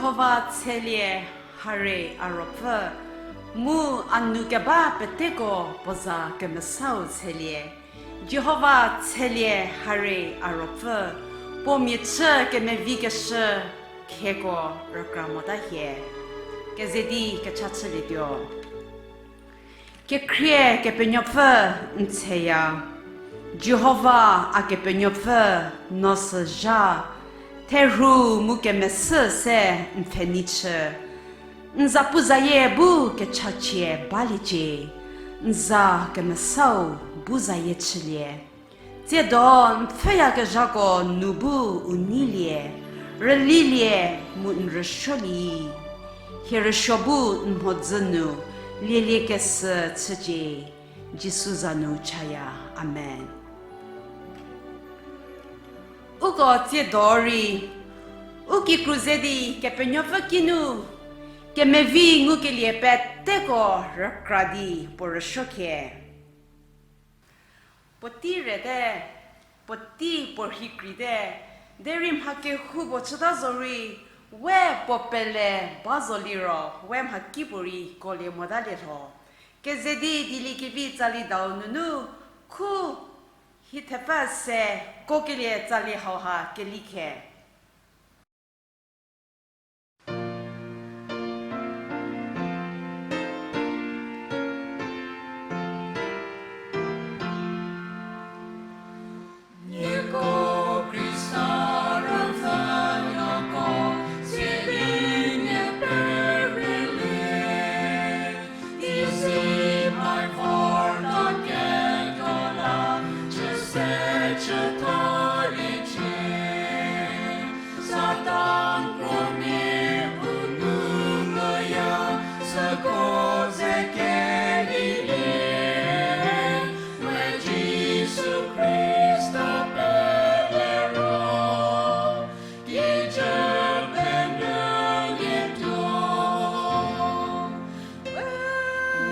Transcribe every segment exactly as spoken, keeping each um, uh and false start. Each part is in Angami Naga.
Jihova tshelie, hare a Ruopfü, mu a nou keba peteko puo za kemesau tshelie. Jihova tshelie, hare a Ruopfü, puo mia chü kemevi keshü kheko rükra mota hie. Keze di kecha chülietuo. Kekhrie Kepenuopfü n tsheya, Jihova a Kepenuopfü, no sü zha, therhu mu kemesü se n pfhenei chü. N zapuzayie bu kechachie baliecie, n za kemesau bu zayie chülie. Tsiedo n pfhüyakezhako nu bu u neilie, rülilie mu n rüsuolie. Hie rüsuo bu n mhodzü nu lielie kesü chücie, Jisu za nu chaya. Amen. Uko tsiedo rei, u kikru ze di Kepenuopfü kinu kemevi ngukelie peteko rükra di puo rüsuo khie. Puotei rete, puotei puo rhikreite, derei mha kehoupuo chüta zorei, we puo pele ba zo liro, we mhakipuorei kolie motalie lho. Keze di Dieliekevi Tsali Dau nunu, khu hie thepfü se kokelie tsali hauha kelikhe. Nieko Khrista rüvünuoko, sidi nie perhelie, isi mhai vorta ketuo la, chüse chütaliecie. Satan kromia bu nu müya, süko ze kedilie, we Jisu Khrista pele ro, kijü penyülietuo.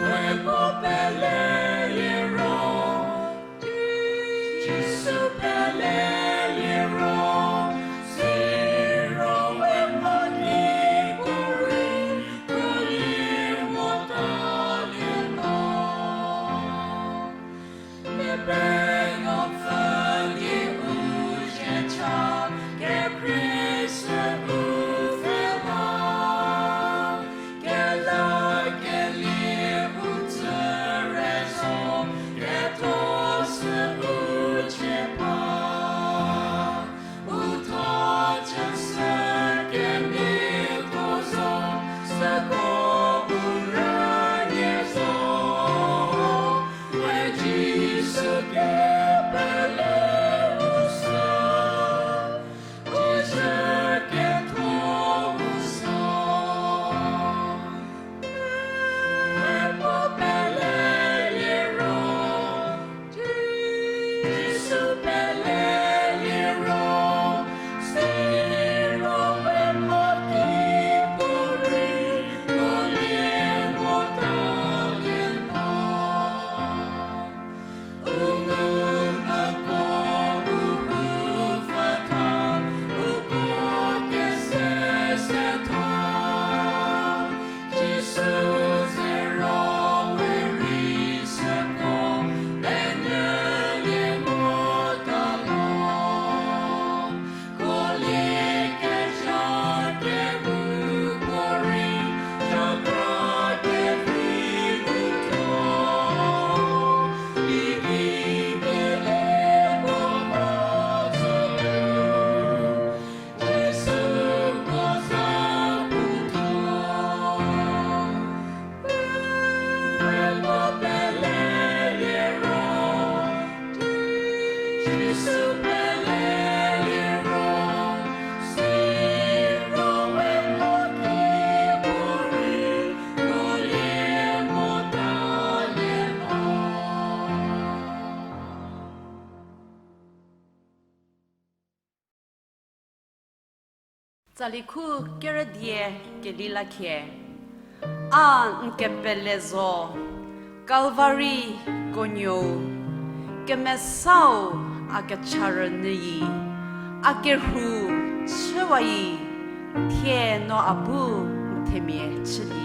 We puo pele liro, Jisu pele liro, siro we mhakipuorei kolie motalie lho. Kepenuopfü di u zhiecha, kekhrie sü u pfhe la, kelakelie u tsü re zo, ketho sü u cie ba. U tho chüshü kemiatho zo, süko u rünie zo, we Jisu kepele u sü, u zhü ketho u zo. We puo pele liro, Jisu pele liro, siro we mhakipuorei kolie motalie lho. Tsali khu kerüdie keli la khie. A n kepele zo, Kalvari konuou, kemesau a kecha rünyüi, a kerhu chüwai, Thie no a bu n themia chülie.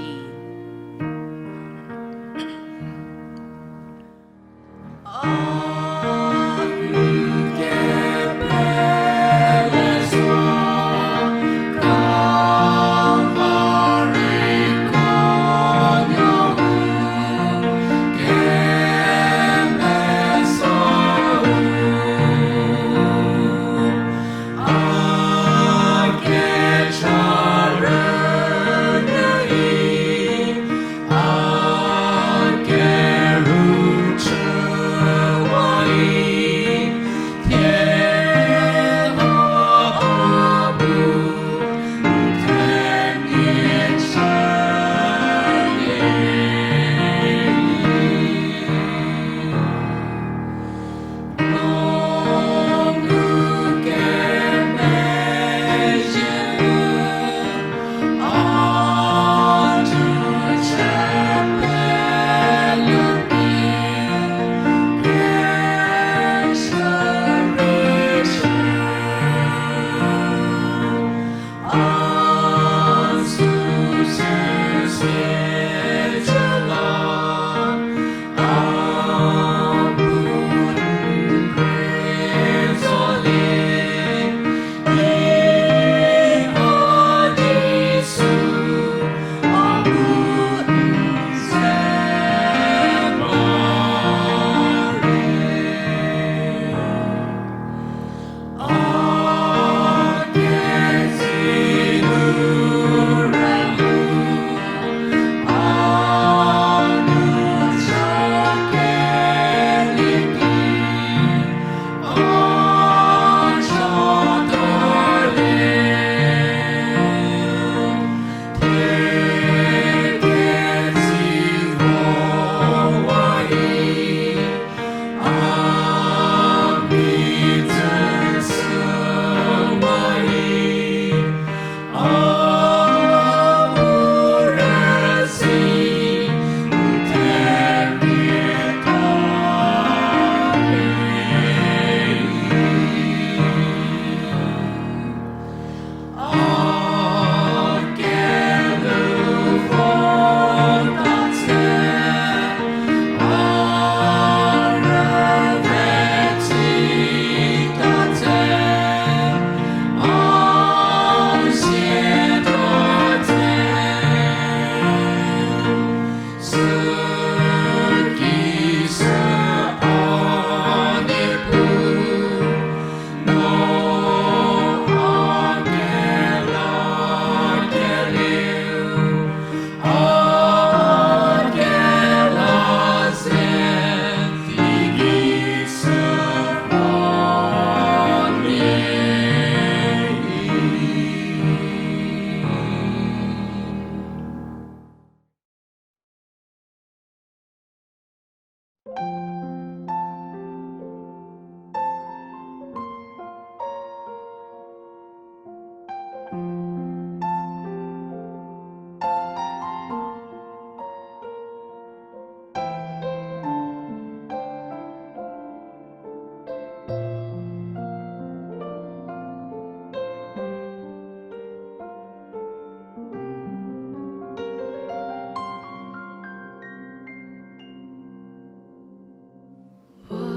Why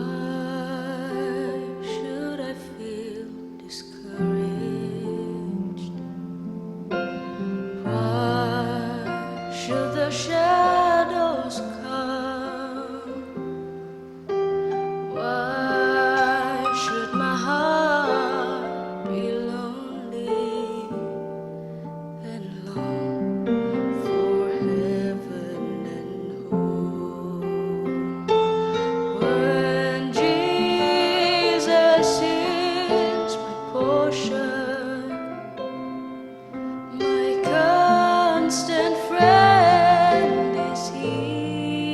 should I feel discouraged? Why should the shadows come? Why should my heart be lonely and long for heaven and home? When Jesus is my portion, my constant friend is He.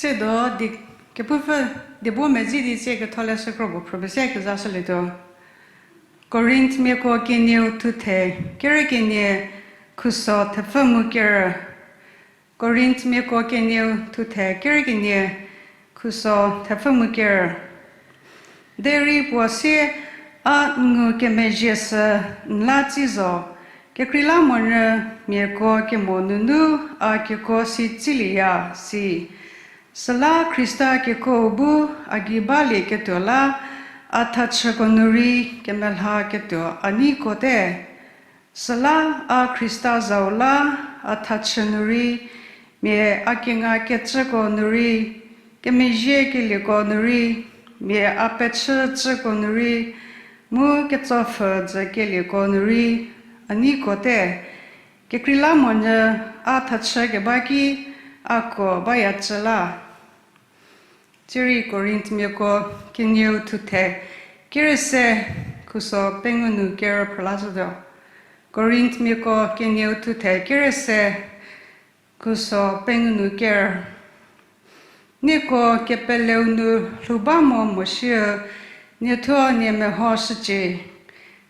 Siedo di, kepupfü diebo medzi di tsie ketholeshü kro puo phrüpie se kezashülietuo. Korinthmiako kenieu thuthe, kere kenie, khuso thepfü mu ker. Korinthmiako kenieu thuthe, kere kenie, khuso thepfü mu ker. Derei puo sie, a n ngukemezhie sü n la tsi zo, kekreilamonyü miako kemo nunu a kekuo si tsilieya, si. Süla Khrista kekuou bu a gei balieketuo la, a thachüko nu rei kemelhaketuo a neiko te. Süla a Khrista zau la, a thachü nu rei, mia a kengakecüko nu rei, kemezhiekelieko nu rei, mia a pechücüko nu rei, mu ketsopfhü dzükelieko nu rei, a neiko te. Kekreilamonyü a thachü keba ki a kuo bayacü la. Tsierei Korinthmiako kenieu thuthe, kere se, khuso pengou nu ker phrülashütuo. Korinthmiako kenieu thuthe, kere se, khuso pengou nu ker. Nieko kepeleu nu lhou ba mo moshi, niethuo nie mehoshücie,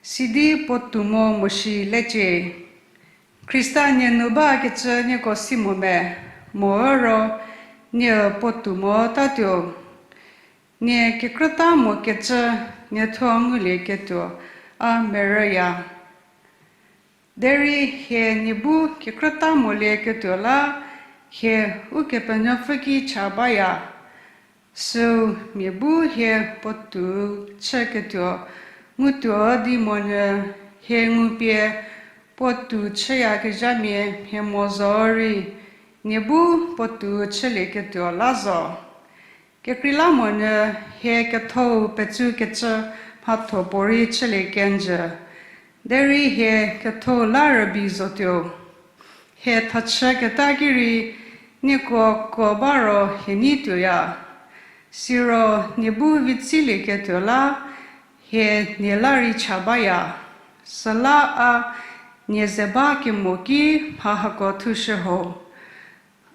sidi puotou mo moshi lecie. Khrista nie nu bakecü nieko si mo me, mo ro nie puotou mo tatuo. Nie kekrüta mokecü niethuo ngulieketuo a merüya. Derei hie nie bu kekrüta molieketuo la, hie Ukepenuopfü ki cha baya. Süu mia bu hie puotou chüketuo ngutuo di monyü, hie ngupie puotou chüyakezhamia mhie mo zo rei, nie bu puotou chülieketuo la zo. Kekreilamonyü hie kethou petsukecü mhatho puorei chülie kenjü. Derei hie kethou la rübei zotuo. Hie thachüketa ki rei nieko kuo ba ro hie nei tuoya. Siro nie bu vitsilieketuo la hie nie la rei cha baya. Süla a nie ze ba kemo ki mha hako thushü ho.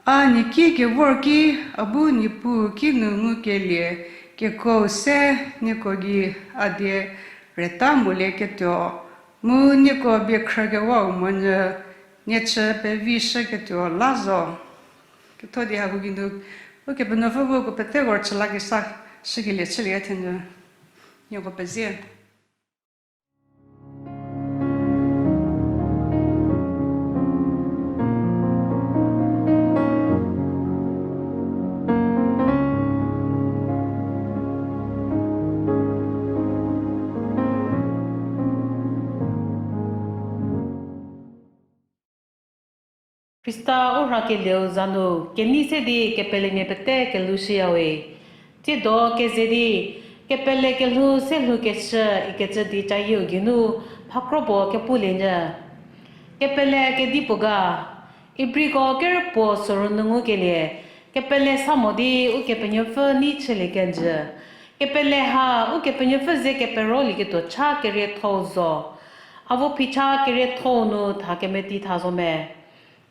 A nieki kevor ki a bu Niepuu kinu ngukelie kekuou se nieko gei a die reta molieketuo, mu nieko biekhrükewau monyü nie chü pevishüketuo la zo. Ketho di hako geinu Ukepenuopfü bu uko pete vor chü lakesa shükelie chülie thenyü. Nieko pezie. Khrista u rhakelieu za nu kenei se di kepelemia pete kelhoushüyawe. Tsiedo keze di, kepele kelhou se lhoukeshü ikecü di cayieu geinu mhakro puo kepulie nyü. Kepele kedipuo ga, Ibriko kerüpuo sorou nu ngukelie, kepele sa mo di Ukepenuopfü nei chülie kenjü. Kepele ha Ukepenuopfü ze keperolieketuo cha keriethou zo. A vo phicha keriethou nu tha kemeti tha zo me.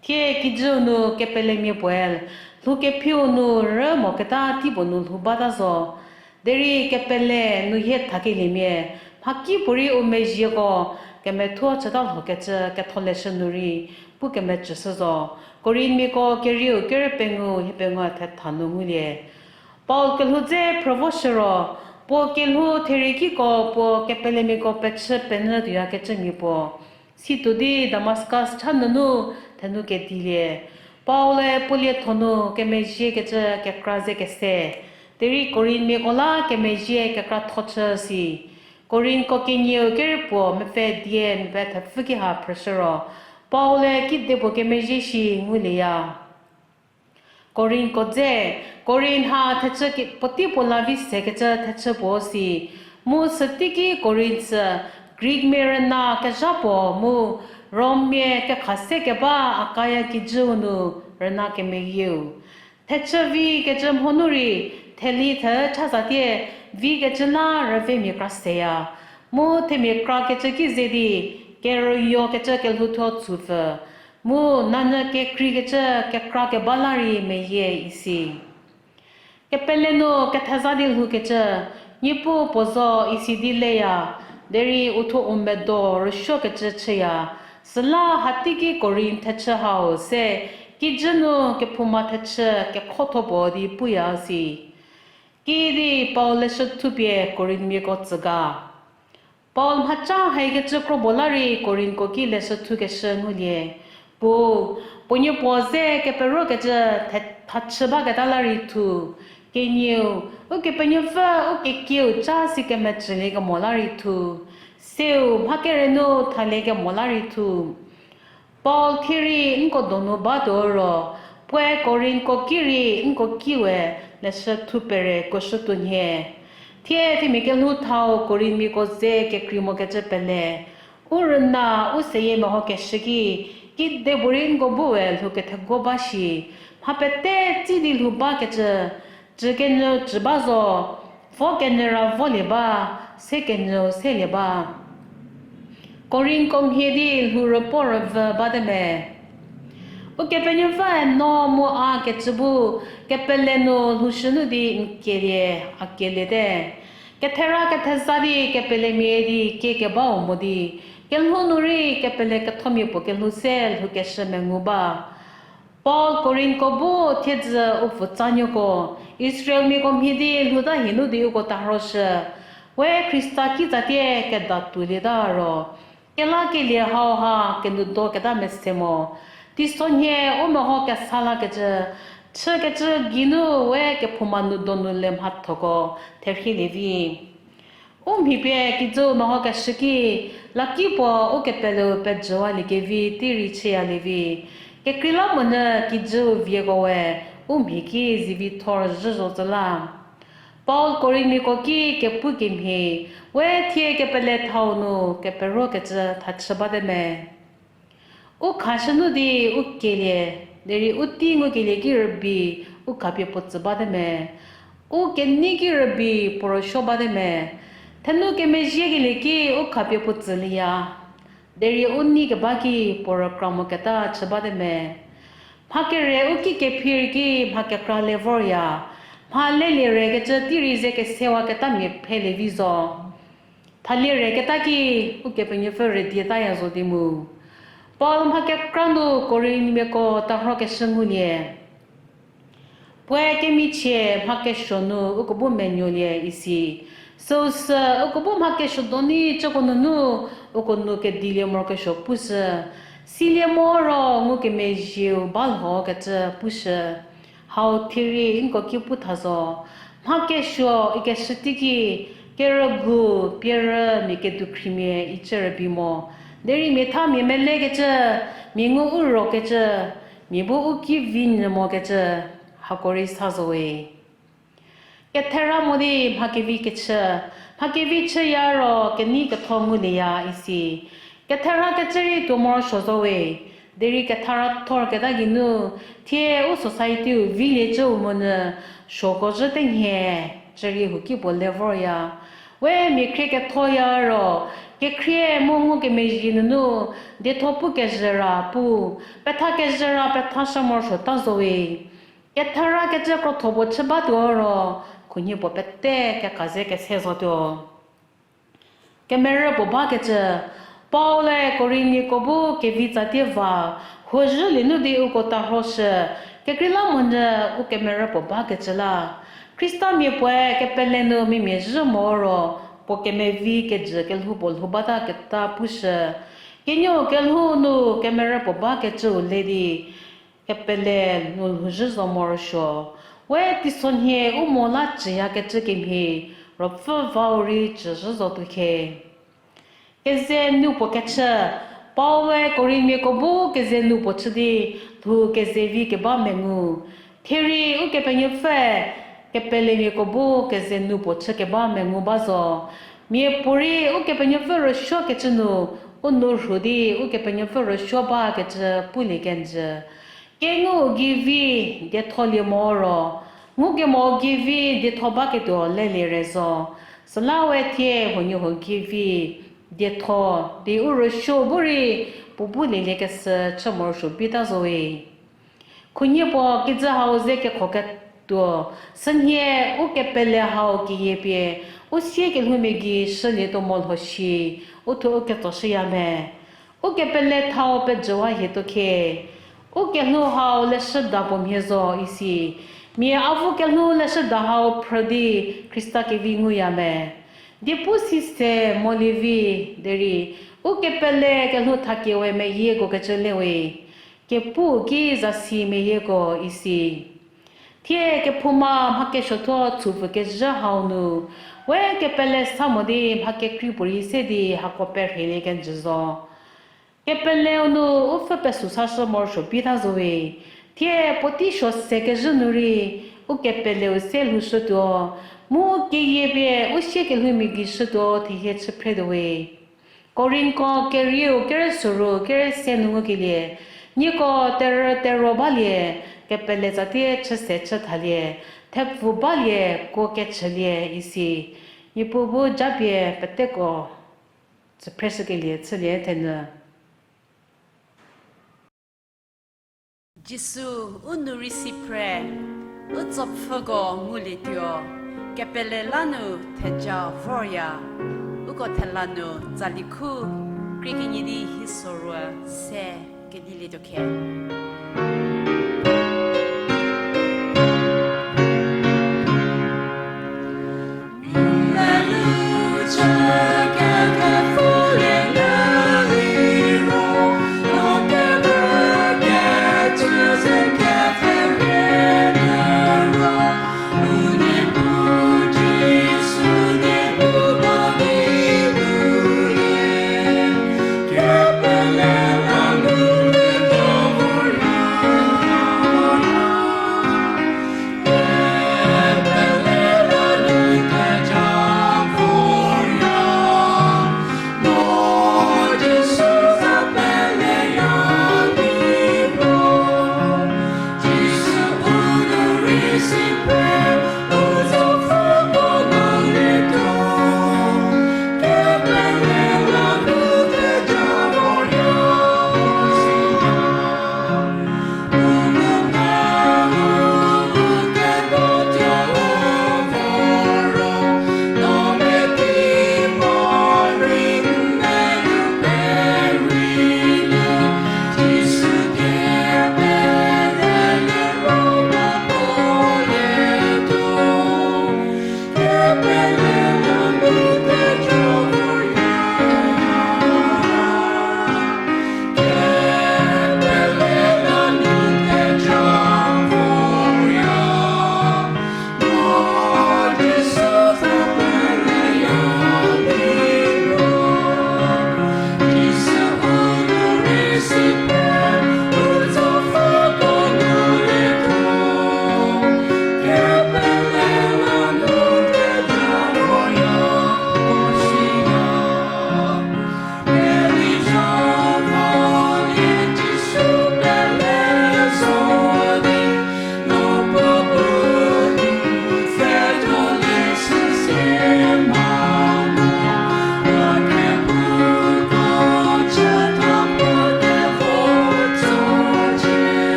Thie kijüu nu kepelemia puoe, lhoukephiu nu rü moketa teipuo nu lhou bata zo. Derei kepele nu hie thakeliemia, mhakipuorei u mezhieko kemethuo chüta lhokecü ketholeshü nu rei pu kemecüshü zo. Korinmiako kerieu kerü pengou hie pengou thetha nu ngulie. Paul kelhou dze phrü voshü ro, puo kelhou theriekiko puo kepelemiako pechü penyü tuoyakecümia puo, situo di Damaskus cha nunu thenou kedilie. Paul-e puo lietho nu kemezhiekecü kekra ze kese, derei Korinmiako la kemezhie kekratho chü si. Korinko kenieu kerü puo mepfü die mepfü thepfü ki ha phrüshü ro, Paul-e kidepuo kemezhie shi ngulieya. Korinko dze, Korin ha thechü ki-, puotei puo la vi sekecü thechü puo si. Mu süteiki Korin sü Greekmia rüna kezha puo mu Rommia kekha se keba Akaya kijüu nu rüna kemeyieu. Thechü vikecü mhonu rei, theli thechü zatie vikecü la rüvemia kra seya. Mu themia krakecü ki ze di, kerüyokecü kelhouthuo tsupfü. Mu nanyü kekreikecü kekra keba la rei meyie isi. Kepele nu ketheza di lhoukecü, Niepuu puo zo isi di leya, derei uthuo u medo rüsuokecü chüya. Süla hateiki Korinth thechü hau se kijü nu kephouma thechü kekhotho puo di puya si. Kiüdi Paul leshü thupie Korinthmiako tsü ga? Paul mhaca haikecü kro puo la rei Korinthko ki leshü thukeshü ngulie. Puo, puo niepuo ze keperokecü thachü baketa la rei thu, kenieu, Ukepenuopfü u kekieu ca si kemecüliekemo la rei thu, seu mha kere nu thaliekemo la rei thu, Paul thie rei nko donu batuo ro, puoe Korinthko ki rei nko ki we leshü thu pere kuoshütuo nhie. Thie themia kelhou thau Korinthmiako ze kekrei mokecü pele. U rüna u seyie mehokeshü ki, kidepuorei nko bu we lhou ketheguo ba shi, mha pete tsi di lhou bakecü, cü kenyü cü ba zo, vo kenyü ra volie ba, se kenyü selie ba. Korinthko mhie di lhou rüpuo rüvü bate me. Ukepenuopfüe no mu a kecü bu kepele nu lhoushü nu di n kielie, a kieliete. Kethera ketheza di kepelemia di kie kebau mo di, kelhou nu rei kepele kethomia puo kelhou se lhoukeshü mengu ba. Paul Korinthko bu thiedzü u pfutsanuoko, Israelmiako mhie di lhouta hie nu di uko tarhoshü, we Khrista kitsatie kedatuolieta ro, kelakelie hauha kenou doketa mese mo. Teisonhie u meho kesa lakecü, chükecü geinu we kephouma nou donu le mhathoko therhielie vi. U mhi pie kijüu mehokeshü ki, laki puo ukepeleu pejüwaliekevi tei rei chüyalie vi. Kekreilamonyü kijüu vieko we u mhi ki zivithor zhü zo tsü la. Paul Korinthmiako ki kepu kemhie, we thie kepele thau nu keperokecü thachü bate me. U khashü nu di u kielie, derei u tei ngukelieki rübei u khapie puo tsü bate me. U kenei ki rübei puo rüsuo bate me. Thenu kemezhiekelie ki u khapie puo tsülieya, derei u nei keba ki puo rükra moketa chü bate me. Mha kere u ki kephir ki mha kekra le vorya, mha lelie rekecü tei rei ze kesewaketa mia phelie vi zo. Thalie reketa ki Ukepenuopfü rüdietaya zo di mu. Paul mha kekra nu Korinthmiako tarhokeshü ngulie. Puoe kemichie mha kesuo nu uko bu menuolie isi. Süusü uko bu mha kesuo doni cüko nunu uko nu kedilie morokesuo pushü. Silie moro ngukemezhieu ba lhokecü pushü. Hau thie rei nko ki pu tha zo. Mha kesuo ikeshü teiki, kerügu, pierü mia kedukhrimia icü rübei mo. Derei mia tha mia melekecü, mia ngu u rokecü, mia bu u ki vi nyü mokecü, hako rei sa zowe. Kethera mo di mha kevi kechü, mha kevi chüya ro kenei ketho ngulieya isi. Kethera kecü rei tuo morosuo zowe, derei kethera thorketa geinu, thie u society-u viliecüu monyü, suoko zhü tenhie, cü rei huoki puo le vorya. We mia khrie kethoya ro, kekhrie mu ngukemezhie nunu, dietho pu kezhü ra pu, petha kezhü ra petha sha morosuota zowe. Kethera kecü krotho puo chü batuo ro, khunhie puo pete keka ze kese zotuo. Kemerü puo bakecü, Paul-e Korinthmiako bu kevi tsatie va, huozhülie nu di uko tarhoshü, kekreilamonyü u kemerü puo bakecü la. Khristamia puoe kepele nu mimia zhü mo ro, puo kemevi kejü kelhou puo lhou bata keta pushü. Kenuo kelhou nu kemerü puo bakecüu le di, kepele nu lhouzhü zo morosuo. We teisonhie u mo la cüyakecü kemhie, ruopfü vau rei cüzhü zotuo khe. Keze nu puo kechü, Paul-e Korinthmiako bu keze nu puo chü di, lhou kezevi keba mengu. Thie rei Ukepenuopfü, kepelemiako bu keze nu puo chü keba mengu ba zo. Miapuorei Ukepenuopfü rüsuokecü nu, u nou rhu di Ukepenuopfü rüsuo bakecü pulie kenjü. Kengu gei vi dietholie mo ro, ngukemo gei vi dietho baketuo lelie re zo. Süla we thie huoniehuo gei vi dietho di u rüsuo bu rei puo bu lieliekeshü chü morosuo bita zowe. Khunhie puo kijü hau ze kekho ke tuo, sünhie u kepele hau keyie pie, u sie kelhoumia gei shülietuo mo lho shi, u thuo u ketsoshüya me. U kepele thau pejüwa hietuo khie. U kelhou hau leshüda puo mhie zo isi. Mia avu kelhou leshüda hau phrü di Khrista kevi nguya me. Diepu si se molie vi, derei, u kepele kelhou thakie we meyieko kecü le we. Kepu ki zasi meyieko isi. Thie kephouma mha kesuothuo chupfü kezhü hau nu, we kepele sa mo di mha kekrei puorei se di hako perhielie kenjü zo. Kepeleu nu u pfü pesü sashü morosuo bita zo we. Thie puotei suo se kezhü nu rei, u kepeleu se lhoushütuo, mu keyie pie u sie kelhoumia gei shütuo thehie chü phretuo we. Korinko kerieu kerüsoru kerüse nu ngukelie, nieko terü tero balie, kepele tsatie chü se chü thalie, thepfu balie kuo kechülie isi. Niepuu bu japie peteko tsüphreshükelie chülie thenyü. Jisu u nu rei si phre, u tsopfhüko ngulietuo, kepele la nu theja vorya, uko thela nu tsali khu, krie kenie di hiso ru se kedilietuo khe.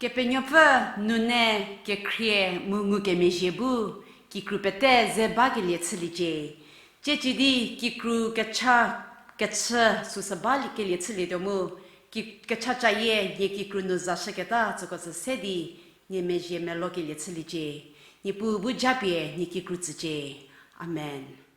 Kepenuopfü nune kekhrie mu ngukemezhie bu kikru pete ze bakelie chüliecie. Ciecidi kikru kecha kechü süsü bakelie chülietuo mu, ki-, kechachayie nie kikru nu zashüketa tsüko sü se di nie mezhie melokelie chüliecie. Niepuu bu japie nie kikru tsücie. Amen.